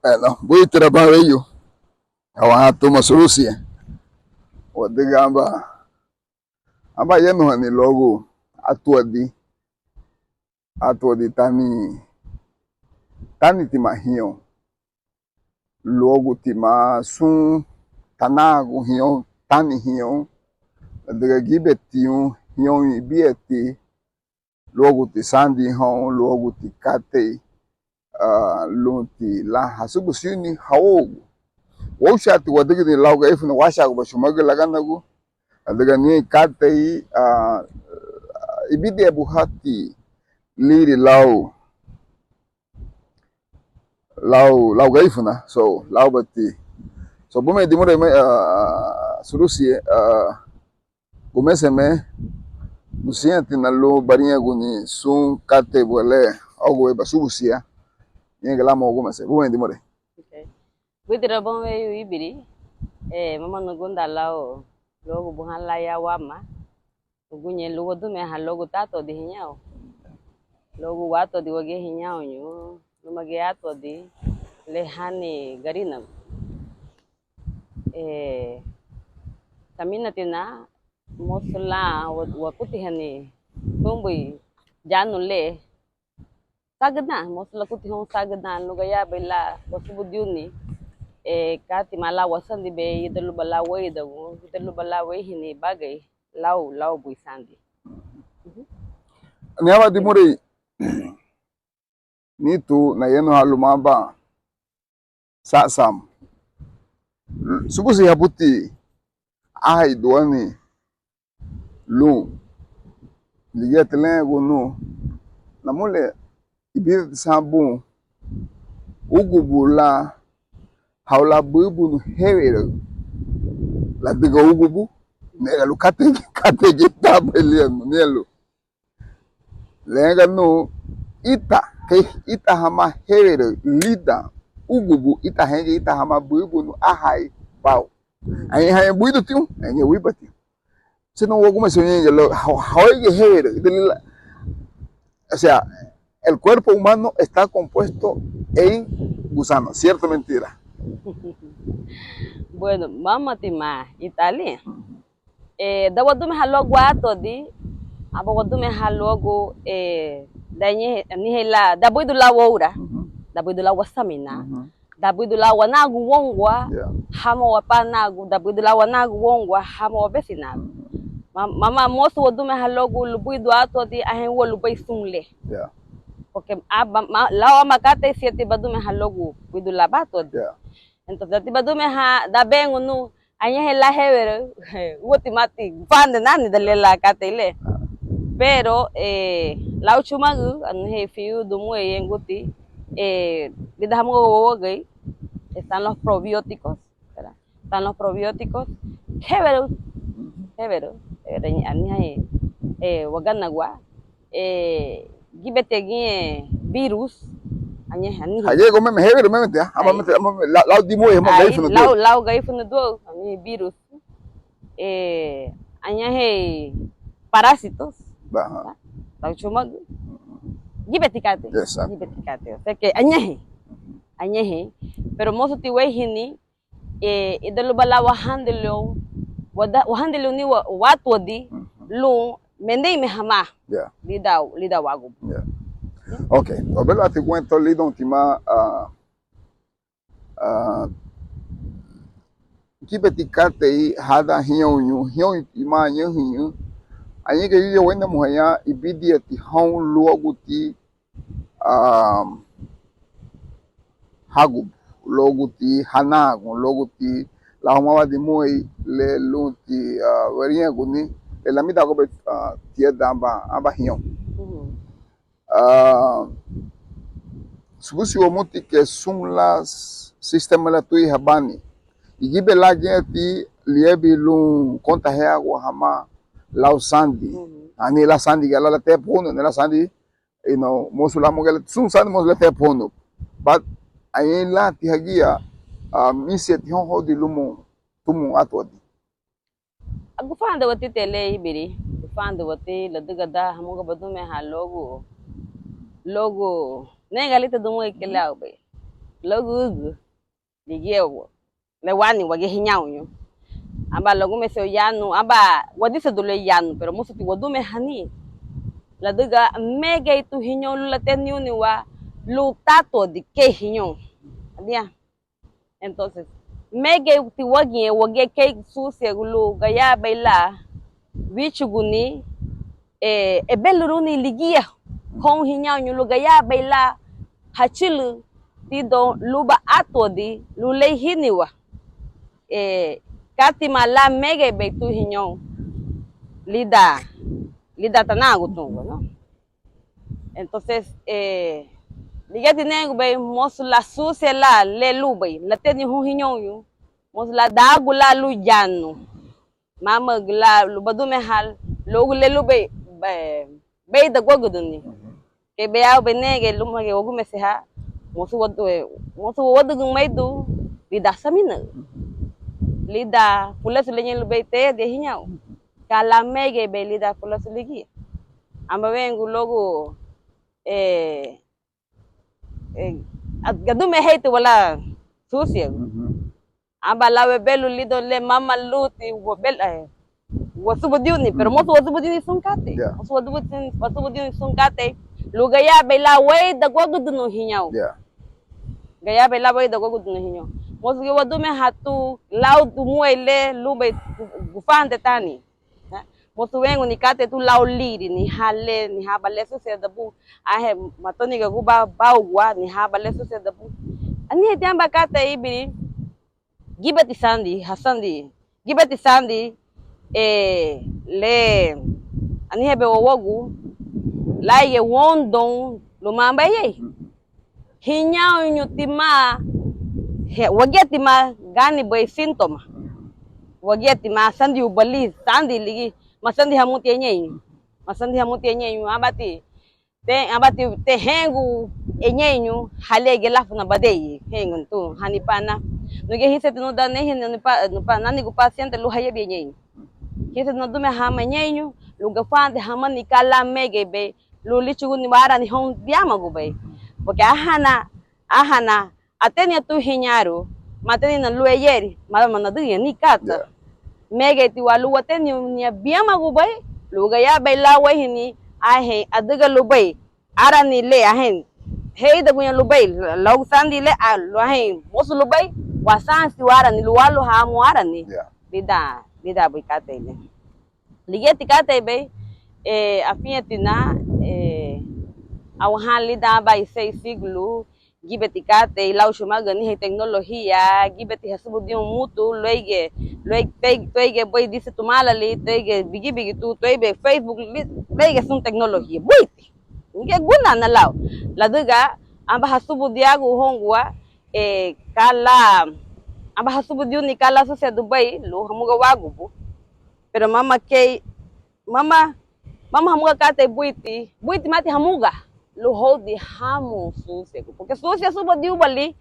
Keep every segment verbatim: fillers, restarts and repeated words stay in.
Bueno, buiti rabanweyu. Awa tuma surusia. Wadüga aba, aba yanuhani luagu atuadi, atuadi tani, tani tima hiñoun. Luagu tima sun tanaagun hiñoun, tani hiñoun. Ladüga gibetiñu hiñoun ibidiñeti luaguti sandi houn, luaguti katei, ah, lunti lan hasubudiruni hawagu. Wóuchati wadügüni lau Garífuna, wáchaaguba chumagü laganagu, ladüga ñein katei, ah, ibidiñebu hati liri lau, lau, lau Garífuna, so, laubati. So, bume dimurei me, ah, surusie, ah, gumeseme, busentina lun bariñaguni sun katei buga le, augubei basubusia, ñéingiñe lan magumese, bume dimurei. Ok. Buiti rabanweyu íbiri, eh, mama nugundan lau, luagu buhan lan ya wama, uguñe lun wadimureha luagu tatuadi hiñaru, luagu watuadi wagía hiñaruñu, luma giñe atuadi le hani Garinagu. Eh, saminatina, mosu lan wa-, wakutihani tun buri yanu le, sagü dan, mosu lan kuti houn sagü dan, lun gayarabei lan wasubudiruni, eh, ka tima lan wasandibei, ida luba lan wéidagun, ida luba lan wéihini ibagari lau, lau buri sandi. Mhm. Ni aban dimurei, nitu nayanuhan luma aban sansam. Subusi habuti ahaiduani lun. Ligíati le ugunu, namule, ibidiñeti san bun úgubu lan hau lan buíbunu héweraü, ladüga úgubu, nege lun katei, katei giñe tabei liña, nege lun. Lariñaga nun, ita, kei ita hamá héweraü lidan úgubu, ita heña, ita hamá buíbunu ahai bau. Añahein buíduti, añahein wuribati. Sino wagumeserun ñein, ha-, hawéigiñe héweraü, ida lila. O sea, el cuerpo humano está compuesto en gusano, ¿cierto o mentira? Bueno, mama tima itali. Eh, dan wadimureha luagu atuadi, aba wadimureha luagu, eh, dan ñe-, anihein lan, dan buidu lan woura, mhm, dan buidu lan wasaminan, mhm, dan buidu lan wanaagun woungua, yeah, hama wapanaagun, dan buidu lan wanaagun woungua, hama wabesinaagun. Mhm. Ma-, mama mosu wadimureha luagu lubuidun atuadi, anhein úa lubéi sun le. Yeah. Porque aba, ma-, lau aban katei siñati badimureha luagu buidu lan batuadi. Yeah. Entonces, ati badimureha, dan beengunu, añahein lan héweraü, úatimati gunfuranda nani dan le lan katei le. Pero, eh, lau chumagü, anihein fiu dimurei ñeinguti, eh, lidan hamuga wawagei, están los probióticos, ¿verdad? Están los probióticos, héweraü, héweraü, héweraü, anihein, eh, waganagua, eh, gíbetiña giñe virus, añahein, anihein. Hagía gumeme, héweraü memeti, ah, hama meti, hama meti, lau, lau dimurei, hama, ai, Garífuna lau, duaü, lau Garífuna duaü, ani virus. Eh, añahein parásitos. Aha. Lau chumagü. Gíbeti katei. Exacto. Gíbeti katei. O sea que añahein. Añahein. Pero mosuti wéihini, eh, ida luba lan wahandilun, wada-, wahandilun ni wa-, watuadi, mhm, lun mendeime hamá. Yeah. Lidan, lidan wagu. Yeah. Ok, wabelati guentó lidountima, ah, ah, gíbeti katei hadan hiñauñu, hiñauñutima ñahiñü, añahein giñe wéinamuhaña ibidiñeti houn luaguti, ah, hágubu, luaguti hanaagun, luaguti lau huma aban dimurei le lunti, ah, wariñaguni, le lamidaagubei, ah, tieda aban, aban hiñaru. Mhm. Ah, subusi wamuti kei sun lan sistema le atuihabani. Igibe lan giñeti liabin lun kontahiagua hamá lau sandi. Mhm. Ani lan sandi giñe lan le tepu hunu, ani lan sandi, you know, mosu lan muge le, sun sandi mosu le tepu hunu. But añahein lanti hagía, ah, mínsiñeti houn houdin lumoun, tumoun atuadi. Gunfuranda wati ti le íbiri, gunfuranda wati ladüga dan hamuga badimureha luagu, luagu, nege lita dimurei kei le aubei. lagügü ligía le wani wagía hiñáruñu. Aba lagumeserun yanu, aba wadisedun luéi yanu, pero mosuti wadumehani ladüga mégeitiña hiñáru lun lateniúniwa lun tátuadi kei hiñáru. Adiá. Entonces, mégeitiña wagía, wagía kei surusiagu lun gayarabei lan wíchuguni, eh, ebeluruni ligía houn hiñáruñu lun gayarabei lan hachülürün tidoun luba átuadi lun leihíniwa, eh, kátima lan mégeibei tun hiñáru lidan, lidan tanaagun tungua, ¿no? Entonces, eh, ligíati nariñagubei mosu lan surusia lan le lunbei lateniha houn hiñáruñu, mosu lan daagu lan lun yanu. Mama lan lun badimurehan luagu le lunbei, eh, beidaguagüdüni. Kei beyaaru bei nege lúmagiñe wagumeseha, mosu wadu-, eh, mosu wawadügümeidun lidan saminaü, lidan fulasu le ñein lubéi teyedin hiñáru, ka lan mégeibei lidan fulasu ligía. Aba werengun luagu, eh, eh, a-, gadimureheitiwa lan surusiagu. Aba lan webelun lidoun le mama lunti wabel-, eh, wasubudiruni, pero mosu wasubudiruni sun katei. Ya. Mosu wasubudiruni, wasubudiruni sun katei lun gayarabei lan wéidaguagüdünu hiñáru. Ya. Gayarabei lan wéidaguagüdünu hiñáru. Mosu giñe wadimureha tun lau dimurei le lunbei gu-, gunfuranda tani. Mosu werengun ni katei tun lau liri, anihán le, anihán aban le asusereda bun. Anhein matonigaguba báugua, anihán aban le asusereda bun. Anihein aban katei, íbiri, gíbeti sandi, hasandi, gíbeti sandi, eh, le, anihein bei wawagu, lárigiñe woundoun luma aban eyeri. Hiñáruñu tima, he-, wagía tima ganibei síntoma. Wagía tima sandibalin, sandi ligía, masandi hamuti eñeñu. Masandi hamuti eñeñu, ábati, te, ábati te hengun eñeñu, halía giñe láfuna badei, hengun tun, hani pana. Nugía hínsiñeti nun dan nehine, ni pa, ni pa, nánigu pasiente lun hayabin eñeñu. Hínsiñeti nadimureha hama eñeñu, lun gunfuranda hamani ka lan mégeibei, lun líchuguni árani houn biámagubei. Porque anha na, anha na, ateniha tun hiñaru, matenina lun eyeri, mama nadügüña ni kata. Ya. Mégeitiwa lun wateniha biámagubei, lun gayarabei lan wéihini, anhein adüga lubéi árani le, anhein héidaguña lubéi, luagu sandi le, a, lun anhein mosu lubéi, wasansitiwa árani, lun wáluaha amu árani. Ya. Lidan, lidan bui katei le. Ligíati katei bei, eh, afiñetina, eh, awahán lidan aban iseri sigulu, gíbeti katei lau chumagu anihán tecnología, gíbeti hasubudirun mutu, luéigiñe, luéigiñe, tuéigiñe bei dise tumalali, tuéigiñe bigibigi tu, tuéigiñe Facebook, li-, luéigiñe sun tecnología, buiti. Ligía guna na lau. Ladüga, aba hasubudiagun houngua, eh, ka lan, aba hasubudiruni ka lan asuseredubei, lun hamuga wágubu. Pero mama kei, mama, mama hamuga katei buiti, buitimati hamuga lun houdin hamu surusiagu. Porque surusia asubudirubalin,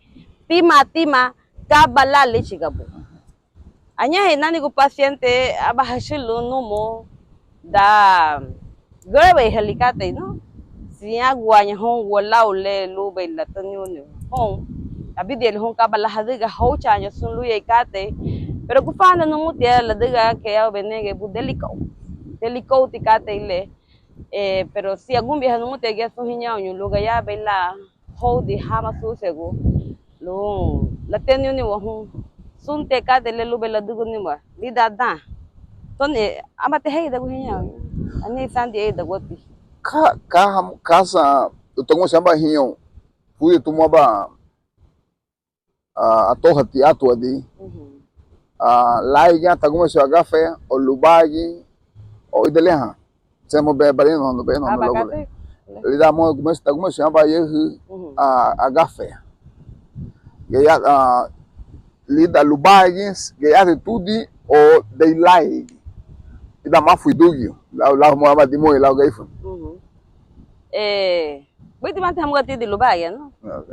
tima, tima, ka ba lan líchiga bun. Añahein nánigu pasiente, aba hachülürün numoun, dan göweihali katei, ¿no? Siñaguaña houngua lau le lunbei lateniúniwa houn, ibidiñeli houn ka ba lan hadüga, hóuchaña sun luwuyeri katei, pero gunfuranda numuti ladüga kei aubei nege bun delicado, delicado ti katei le, eh, pero si agunbiaha numuti agia sun hiñaruñu lun gayarabei lan houdin hama surusiagu, lun lateniúniwa hun. Sunti katei le lunbei ladügüniwa lidan dan. Toni, ábati héidagun hiñaruñu, ani sandi éidaguati. Ka, ka, ka san, tagumeserun aban hiñaru, furia tumu aban, ah, atóhati átuadi. Ujú. Ah, lárigiñe tagumeserun agafea, o lubaragiñe, o ida liha. Semo be barino no be no. Aba luagu katei? Lidan mo gumes, tagumeserun aban yahü, ujú, ah, agafea. Gaya, ah, lidan lubaragiñe, gayarati tudi o dei lárigiñe. Lidan máfuridun giñe, lau, lau mo aban dimurei lau Garifuna. Ujú. Eh, buitimati hamuga tidin lubaragiñe, ¿no? Ok.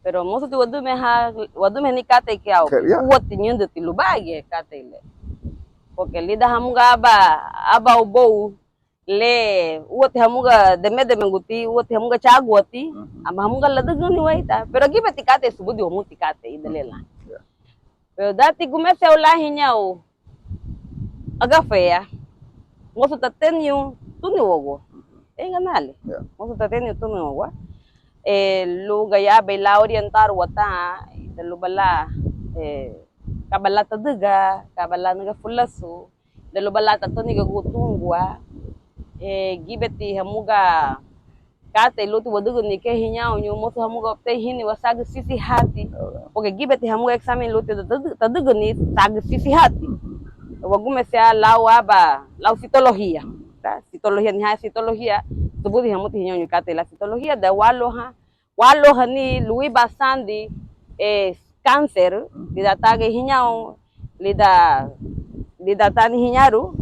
Pero mosuti wadimureha, wadimurehani katei kei au, ke, ya, úati ñǘdünti lubaragiñe katei le. Porque lidan hamuga aban, aban ubóu, le, úati hamuga demedemeguti, úati hamuga chaguati, aba hamuga ladügǘniwa ítara. Pero gíbeti katei subudi wamuti katei ida liña lan. Pero danti gumeserun lan hiñaru agafea, mosu tateniun túniwagua. Eiganali. Mosu tateniun túniwagua. Eh, lun gayarabei lan orientarua tan ida luba lan, eh, kaba lan tadüga, kaba lan anüga fulasu, ida luba lan tatenigagun tungua. Eh, gíbeti hamuga katei lunti wadügüni kei hiñaruñu, mosu hamuga teinhiniwa sagü sisi hati, porque gíbeti hamuga examen lunti tadügü-, tadügüni sagü sisi hati. Wagumesea lau aban, lau citología. Citología, anihán citología, subudi hamuti hiñaruñu katei lan citología, dan wáluahan, wáluahani luiba sandi, eh, cáncer lidan tagei hiñaru, lidan, lidan tani hiñaru,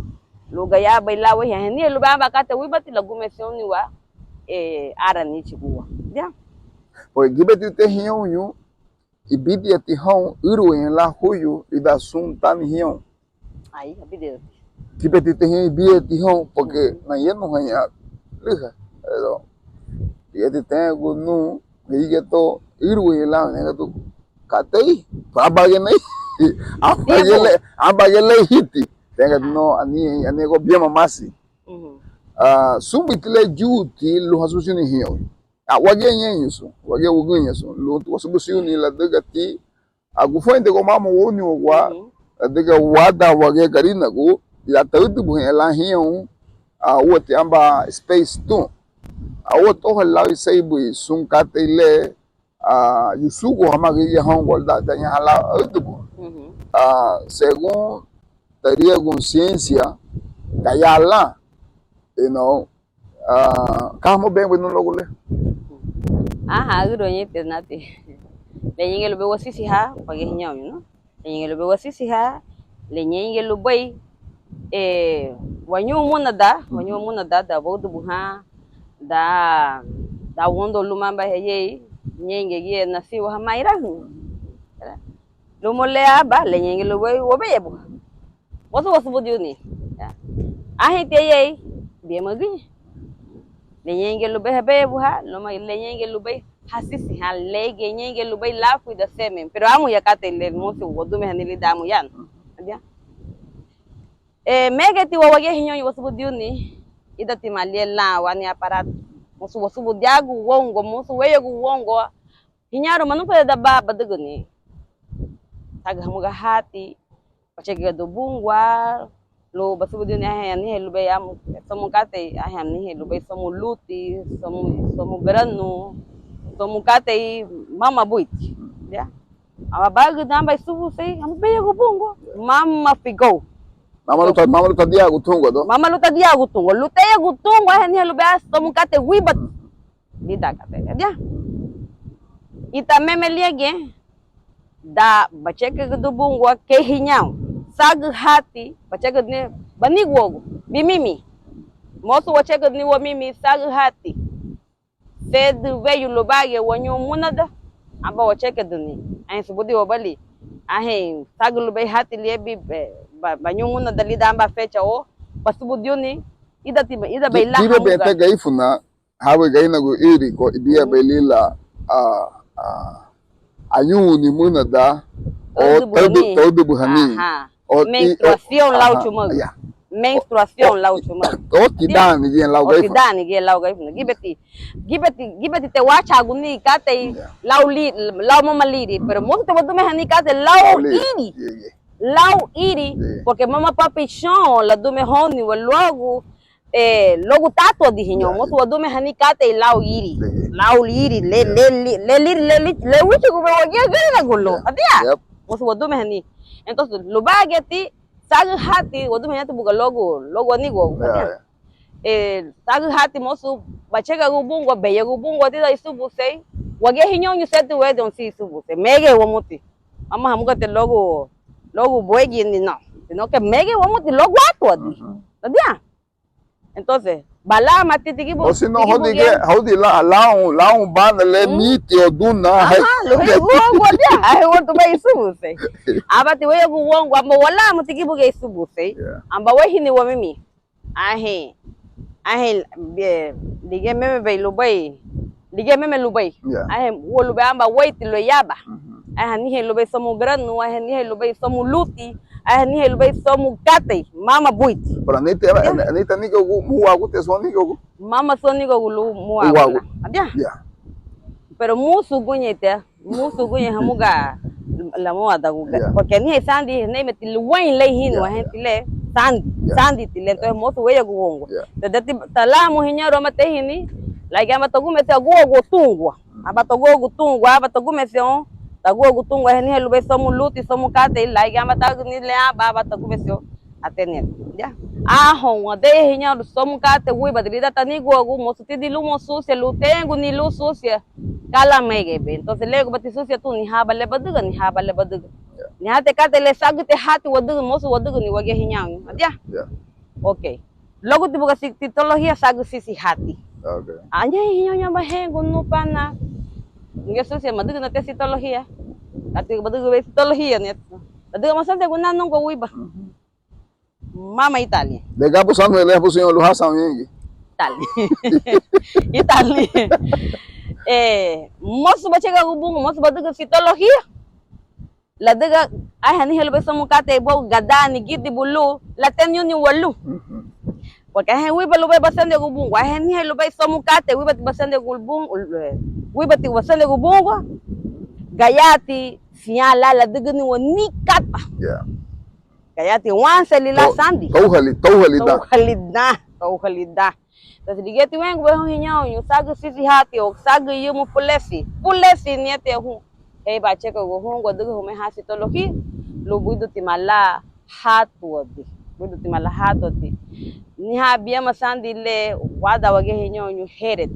lun gayarabei lan wéiha, anhein lubéi aban katei wíbati, lagumeseuniwa, eh, árani íchugua. Ya. Pues gíbeti te hiñaruñu ibidiñeti houn ǘrüwaña lan huyu lidan sun tani hiñaru. Gíbeti te hiñaru ibidiñeti houn, porque nayanuhaña lüha. Pero gíbeti tariñagun nun gürigia to ǘrüwaña lan, nariñagatu katei, ábagiñe, ábagiñe le, ábagiñe le hiti. Tariñagatu no, ani, ani go biama masi. Ah, sun buiti le yuti lun hasubudiruni hiñaru. Ah, wagía ñeinñoun sun, wagía wügüriña sun lun wasubudiruni ladügati agunfurendeiragua mama wóuniwagua, ladüga wadan wagía Garinagu, ida taüdübuhaña lan hiñaru, ah, úati aban space tun. Ah, úati oha lau iseri buri sun katei le, ah, yusuragua hamá gürigia houngua lidan te añaha lan aüdübua. Ah, según tariñagun ciencia, gayara lan, you know, Ah, ka hamá bebei nun luagu le? Aha, ürüwañeiti nati. Le ñéingiñe lubéi wasisiha, wagía hiñaruñu, no? Le ñéingiñe lubéi wasisiha, le ñéingiñe lubéi, eh, wañuu múnada, wañuu múnada, dan baüdübuhan, dan, dan wóundon luma aban heyeri, ñéingiñe giñe nasiwa hamá irahüñü. Lumoun le aban, le ñéingiñe lubéi wabeyabuha. Mosu wasubudiruni. Anheinti eyeri, biama giñe. Le ñéingiñe lubéi habeyabuha, luma le ñéingiñe lubéi hasisihan, le ñéingiñe lubéi láfuidan semen. Pero amu ya katei le mosu wadumehani lidan amu ya. Adia. Eh, mégeitiwa wagía hiñaruñu wasubudiruni, ídati malie lan wani aparato. Mosu wasubudiagun woungua, mosu wéyaagun woungua. Hiñaru, manufudedaba badügüni. Sagü hamuga hati, bachekegüdün bungua, lun basubudiruni anhein anihein lubéi amu, somu katei, anhein anihein lubéi somu luti, somu, somu garanu, somu katei mama buiti. Ya? Aba bagüdün aban isubudiruni, amu béyaagun bungua, mama figóu. Mama lun ta-, mama lun tadiagun tungua, do? Mama lun tadiagun tungua, lun teiagun tungua, anhein anihein lubéi somu katei wíbati. Lidan katei, adia. Ítara meme liña giñe, dan bachekegüdün bungua kei hiñaru. Sagü hati, bachekegüdüni baniguagu, bimimi. Mosu wachekegüdüni wamimi, sagü hati. Sedü weyu lubagiñe wañuu múnada, aba wachekegüdüni. Anhein subudi wabalin. Anhein sagü lubéi hati liabin, eh, ba-, bañuu múnada lidan aban fecha o, basubudiruni, ídati, ídabei lan hamuga. Gíbebei ete Garifuna, hábei Garinagu iri, ko, ibiabei lila, a, a, añuuni múnada, o, taüdübuhani. Taüdübuhani. Aha. O, i, o, menstruación lau chumagu. Ya. Menstruación lau chumagu. O, tidaani giñe lau Garifuna. O tidaani giñe lau Garifuna. Gíbeti, gíbeti, gíbeti te wáchaaguni katei lau li-, lau mama liri. Pero mosu te wadumehani katei lau iri. Lau liri. Ye, ye. Lau iri, ye, porque mama papi chon ladumehóuniwa luagu, eh, luagu tátuadi hiñaru, mosu wadumehani katei lau iri, lau iri, le, le, le, le, le, le wíchugubei wagía Garinagu lun, adia? Mosu wadumehani. Entonces, lubaragiñeti, sagü hati, wadumehani ati buga luagu, luagu aniguagu, adia? Eh, sagü hati mosu, bachekegü bungua, béyegu bungua tidan isubudirei, wagía hiñaruñu sedü weyu houn sin isubudirei, megei wamuti. Mama hamugati luagu, luagu bueigi ni, no, sino que megei wamuti luagu átuadi, adia? Entonces, balamati tigibu, o si no, tigibu houdin giñe, houdin la, lau, lau bana le miti o duna. Aha, lun héigu woungua adia, anhein wéiyatubei isubudirei. Ábati wéiyagun woungua, amba walamu tigibu giñe isubudirei. Amba wéihini wamimi. Anhein Anhein, eh, ligía mémebei lubéi, ligía meme lubéi. Ya. Anhein ua lubéi aban weiti luéi aban. Mhm. Anhein anihein lubéi somu granu, anhein anihein lubéi somu luti, anhein anihein lubéi somu katei, mama buiti. Pero anita, ya, anita nígagu, múaguti, sun nígagu. Mama sun nígagu lun múagu. Múagu. Adiá. Ya. Pero musu guñe tia. Musu guñe hamuga lamúadagu, ya, porque anihein sandi, neimeti luéin lei hinu, ya, ajenti, ya, le sandi, ya, sandi ti le, ya, entonces mosu wéiyagun woungua. Ya. Tadati talamu hiñaru, amatehini, laigi aba tagumeseun agúagu tungua. Mm. Aba tagúagu tungua, aba tagumeseun, tagúagu tungua, anihein lubéi somu luti, somu katei, laigi aba taguni le aba, aba tagumeseun. Atenieti, ya. Ahóun, adei hiñaru, somu katei wuribati lidan taniguagu, mosu tidin lumoun susia, lun tenguni lun susia, ka lan mégeibei. Entonces, le gubati susia tun, nihaba le badüga, nihaba le badüga. Ya. Nihati katei le sagü ti hati wadügün, mosu wadügüni wagía hiñáñu. Adiá? Ya. Ok. Luagu ti buga si-, citología sagü sisi hati. Ok. Añahein hiñáñu aban hengu nu pana. Nugía susia, madügüna tia citología. Ati badügübei citología, ni. Ladüga masandiagu nan nungua wuriba. Mhm. Mama ítali. Le gabu sanu le busuño luha sanu yengi. Ítali. Ítali. Eh, mosu bachega gubungu, mosu badügün citología. Ladüga, anhein anihein lubéi somu katei bou, gadaani gidibu lun, lateniuni walun. Mhm. Porque anhein wuriba lubéi basandia gubungu, anhein anihein lubéi somu katei, wuribati basandia gubungu, wuribati basandia gubungu, gayarati siñá lan ladügüni wa ni kata. Ya. Gayarati wanseli lan sandi. Tóuhali, tóuhali dan. Tóuhali dan, tóuhali dan. Entonces, ligíati wéingubei houn hiñáñu, sagü sisi hati o sagü yumu pulesi, pulesi nieti houn. Heiba achekagua houngua adüga huméi ha citología, lun buídutima lan hátuadi, buídutima lan hátuadi. Anihán biama sandi le wadan wagía hiñáñu héreti.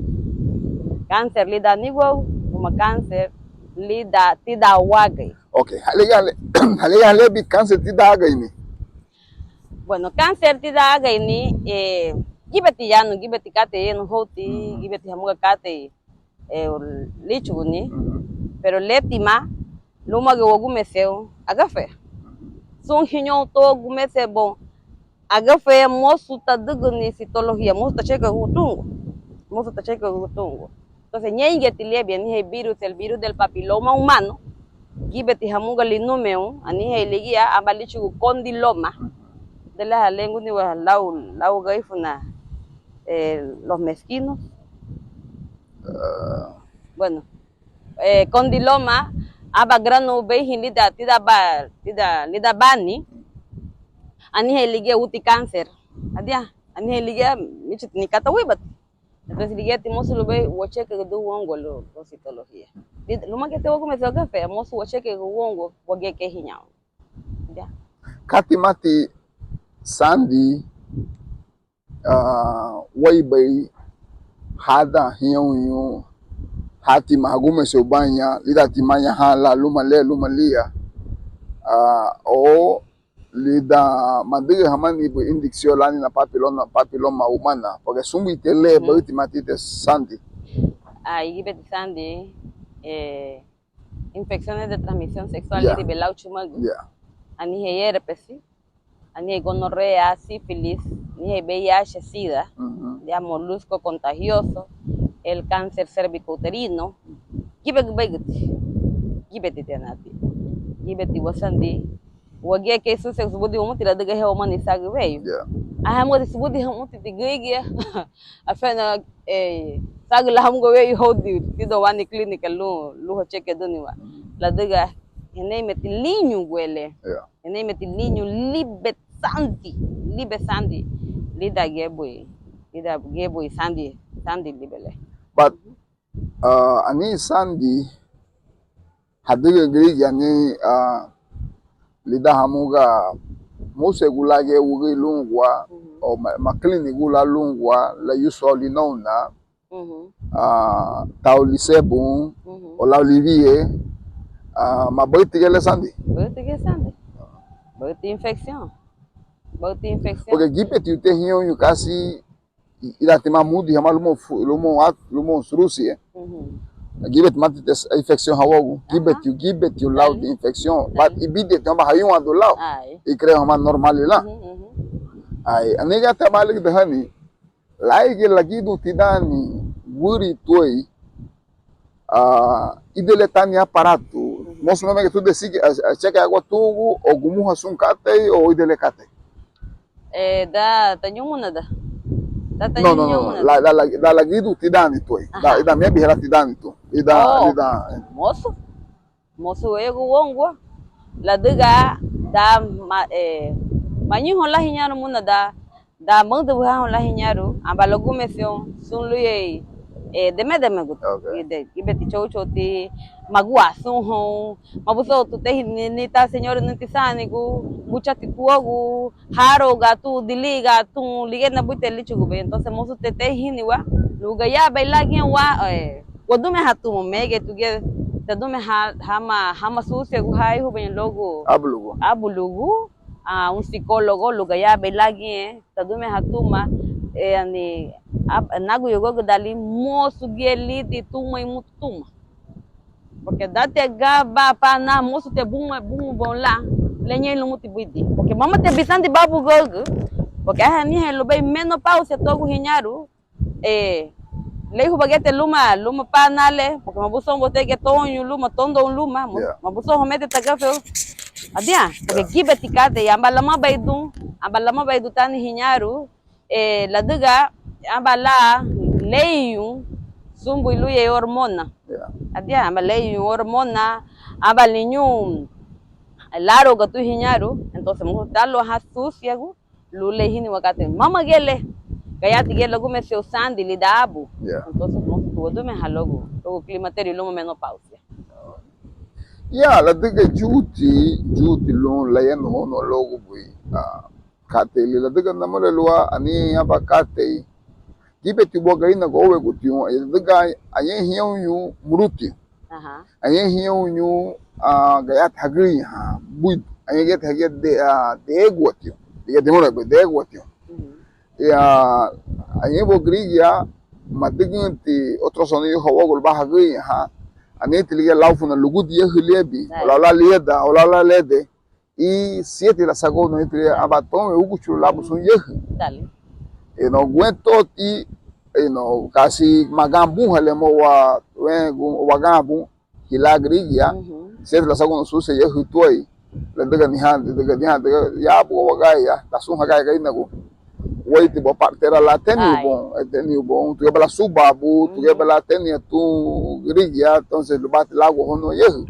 Cáncer lidan aniguagu, luma cáncer lidan tidan wagei. Ok, halía, halía, halía liabin cáncer tidan ágeini. Bueno, cáncer tidan ágeini, eh, gíbeti yanu, gíbeti katei yanu houti, mm, gíbeti hamuga katei, eh, líchuguni, mm, pero létima lúmagiñe wagumeserun agafea. Sun hiñáñu to agumeserun agafea, mosu tadügüni citología, mosu tachekagun tungua, mosu tachekagun tungua. Entonces, ñéingiñeti liabin, anihein virus, el virus del papiloma humano, gíbeti hamuga linumerun, anihein ligía, aban líchugun condiloma, de la lengua ni wa lau, lau garífuna, eh, los mezquinos. Ah. Bueno, eh, condiloma, aban granu beihin lidan, tidan ba, tidan, lidan bani, anihein ligía uti cáncer, adiá, anihein ligía míchuti ni kata wuribati. Entonces, ligíati mosu lubéi wachekegüdün woungua lun, lun citología. Lid-, luma giñeti wagumeserun agafea, mosu wachekegüdün woungua wagía kei hiñáñu. Ya. Ka timati sandi, ah, wéibei hadan hiñáñu, hátima hagumeseubaña, lídantimaña ha lan luma le, luma lía, ah, o lidan madügün hamani buri indicción lánina papiloma, papiloma humana, porque sun buiti le, mm, barütimati tia sandi. Ay, gíbeti sandi, eh, infecciones de transmisión sexual, ya, lidibei lau chumagu. Ya. Anihein herpes, anihein gonorrea, sífilis, anihein V I H, sida, ujú, ya, molusco contagioso, el cáncer cérvico uterino. Gíbeti beigüti, gíbeti tenati, gíbeti wasandi. Wagía kei suseragua subudi wamuti ladüga he wamani sagü weyu. Ya. Aha, hamuga subudi hamutiti gürigia. Afena, eh, sagü lan hamuga weyu houdin tidoun wani clínica lun, lun hachekeduniwa. Mm. Ladüga heneimeti liñu guele. Ya. Heneimeti liñu libe sandi, libe sandi. Lídangiñe buri, lídangiñe buri sandi, sandi libe le. But, ah, ani sandi hadügün gürigia ni, ah, lidan hamuga músegu lan giñe wügüri lungua, ujú, o ma, maclínigu lan lungua, layusurun linóuna, ujú, ah, tau lisebun, ujú, o lau liwie, ah, ma barüti giñe le sandi. Barüti giñe sandi. Barüti infección. Barüti infección. Porque gíbetiñu tia hiñáñu kasi i-, idatima mudi hamá lumoun fu-, lumoun at-, lumoun surusia. Mhm. Gíbetimati tes infección hawagu, gíbetiñu, gíbetiñu lau de infección. But ibidiñeti hamá hayúandun lau. Ai. I creo hamá normal lan. Mhm, mhm. Ai, anigati hamá ligidahani, Lárigiñe lagidun tidaani würi tuéi, ah, ida liña tani aparato, mosu mémega tu desigi, a, achekeyagua tungua o gumuha sun katei o ida liña katei? Eh, da tañumunada. Da No, no, no, no. tañumunada. La, la, la, la lagidun tidaani tuéi. Ajá. Da, ida miabihara tidaani tu. Ida, Oh, ida, eh. mosu. Mosu weyu woungua, ladüga dan ma-, eh, mañuhun lan hiñaru muna, dan, dan maüdübühahun lan hiñaru, aba lagumeserun sun luéi, eh, demedemeguti, Ok. de, gíbeti chóuchouti, magúasunhoun, mabusenrunti teinti ni, ni tan señores niti saanigu, muchati tuagu, haroga tun, diliga tun, ligía nabuiti líchugubei. Entonces mosu tetehiniwa lun gayarabei lan giñe wa, eh, wadimureha tuma, megei tugia tadimureha hama, hama suciagu ha arihubaña luagu Abulugu. abulugu, ah, un psicólogo lun gayarabei lan giñe tadimureha tuma, eh, ani, ab-, naguyuguagüdali mosu giñe lidin tuma, mutu tuma. Porque dan ti gaba pana, mosu ti buma, buma boun lan, le ñein lumuti buidin. Porque mama ti bisandi babugagu, porque anhein anihein lubéi menopausia tuagu hiñaru, eh, le ihubagiñe ti luma, luma pana le, porque mabusenrun botei giñe toñu luma, tondoun luma, ma-, Yeah. mabusenrun meti tagafeu. Adian, porque Yeah. gíbeti katei, aba lamabaridun, aba lamabaridun tani hiñaru, eh, ladüga aba lan léyun sun buri luéi hormona. Yeah. Adian, aba léyun hormona, aba liñun laroga tun hiñaru, entonces mosu táluahan suciagu lun le híniwa katei. Mama giñe le, gayarati giñe lagumeserun sandi lidan abu. Yeah. Entonces mosu wadimureha luagu, luagu climaterio luma menopausia. Ya, ladüga yuti, yuti lun layanuhóun luagu buri, ah, katei le, ladüga namule luagu anihein aban katei, gíbeti buga Garinagu óunwegutiña, ladüga añahein hiñáruñu murutiña. Aha. Añahein hiñáruñu, ah, gayarati hagüriahan buidu, añahein gayarati hagía de, ah, deguatiña, ligía dimurei, deguatiña. Mhm. Ya, añahein buga gürigia madügünti ultrasonido hawagu lubá hagüriahan, aniheinti ligía laufuna lugudi yahü liabin, Ay. o lau lan lidan, o lau lan leden, i sieti lasagonu, aniheinti ligía aban tounwen úguchuru labu sun yahü. Dale. I no guentoti, i no kasi maganbunha le mosu wa, wengu, waganbun, hilá gürigia, Mhm. sieti lasagonu suseredun yahü tuéi, ladüga anihán, ladüga anihán, ladüga ya buga wagía, dan sun hagía Garinagu, wéiriti buga partera lan téniboun, Ay. téniboun, tuguya ba lan subabu, Mhm. tuguya ba lan tenia tun gürigia, entonces lubati laguahóun yahü.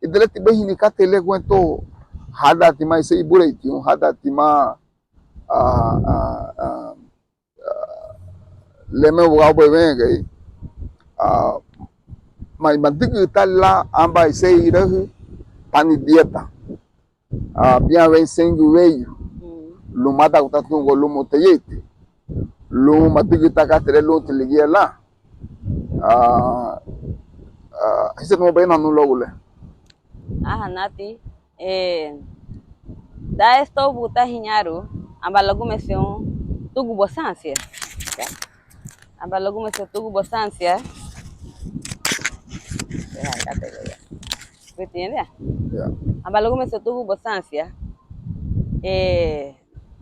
Ida liña ti barihini katei le guentó, hádantima iseri bureitiña, hádantima, ah, ah, ah, ah, le meme buga ubei wengei, ah, ma, madügün tan lan aban iseri irahü, tani dieta, ah, bián wein seingü weyu, Mm. lun madagu tan tungua lumoun teyeiti, lun madügün tan katei le lunti ligía lan. Ah, ah, hínsiñeti mabei nanu luagu le. Aha, nati, eh, dan esto buga tan hiñaru, aba lagumeserun tuguba sansia. Aba lagumeserun tuguba sansia. Ya. Aba lagumeserun tuguba sansia. Eh,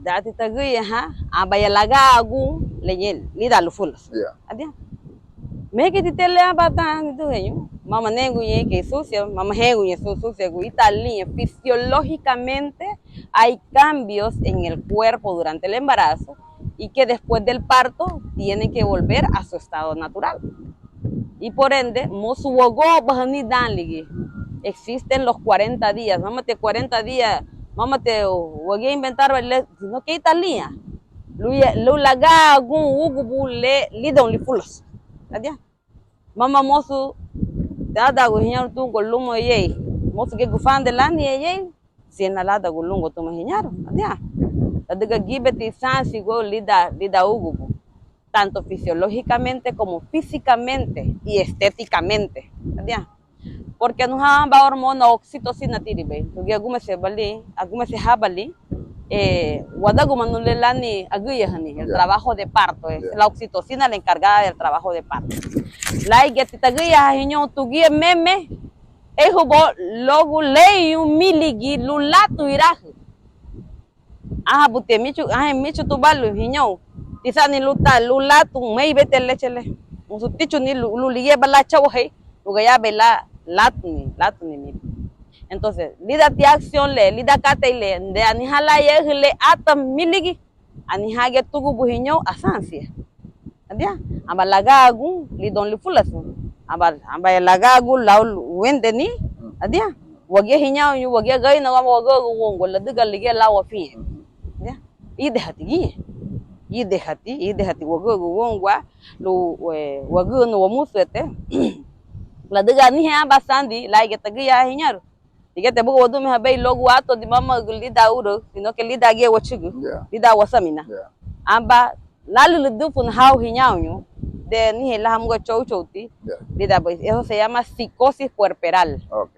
Danti tagüriahan, ábaya lagaagun le ñein lidan lufulasu. Ya. Adian. Mégeiti ti le aban dan, niduheñu. Mama nariñaguñein kei sucia, mama hariñaguñein sun suciagu. Ítara liña, fisiológicamente hay cambios en el cuerpo durante el embarazo y que después del parto tienen que volver a su estado natural. Y por ende, mosu wagoobahani dan ligía. Existen los cuarenta días. Mámati cuarenta días, mámati wagía inventar, sino que ítara liña lun lagaagun úgubu le lidoun lifulasu. Adian. Mama mosu tadagu hiñaru tungua lumoun yeyei, mosu giñe gunfanda lani yeyei, siñá ládagun lungua tuma hiñaru. Adian. Ladüga gíbeti sansi guau lidan, lidan úgubu. Tanto fisiológicamente como físicamente y estéticamente. Adian. Porque anuhan aban hormona oxitocina tíribei. Tuguya agumesebalin, agumesehabalin, eh, wadagimanu le lani agüriahani, el trabajo de parto, es la oxitocina la encargada del trabajo de parto. Lárigiñeti tagüriahan hiñaru tuguya meme, éihubo luagu léyun míligi lun latun irahü. Ánhabuti michu, anhein míchutubalin hiñaru, tisaani lun ta, lun latun méibete leche le. Mosu tíchuni lun, lun ligíaba lan chóuhai, lun gayarabei lan latuni, latuni miti. Entonces, lídanti acción le, lidan katei le, de anihán lan yaühü le ata míligi, anihán giñe túgubu hiñáru asaansia. Adiá, aba lagaragun lidoun lifulasun, aba, aba lagaragun lau wendeni. Adiá, wagía hiñáruñu, wagía garínagu, aba wagaragun woungua ladüga ligía lan wafiñen. Adiá, ídehati giñe, ídehati, ídehati wagaragun woungua lun, eh, wagünu wamusuete. Ladüga anihein aban sandi lárigiñe tagüriahan hiñaru. Ligíati buga wadimurehabei luagu átodi mama lidan uraü, sino que lidan giñe wachügü, ya, lidan wasaminan. Ya. Aba lálülüdüfuna hau hiñáruñu, de anihein lan hamuga chóuchouti, ya, lidan bei. Eso se llama psicosis puerperal. Ok.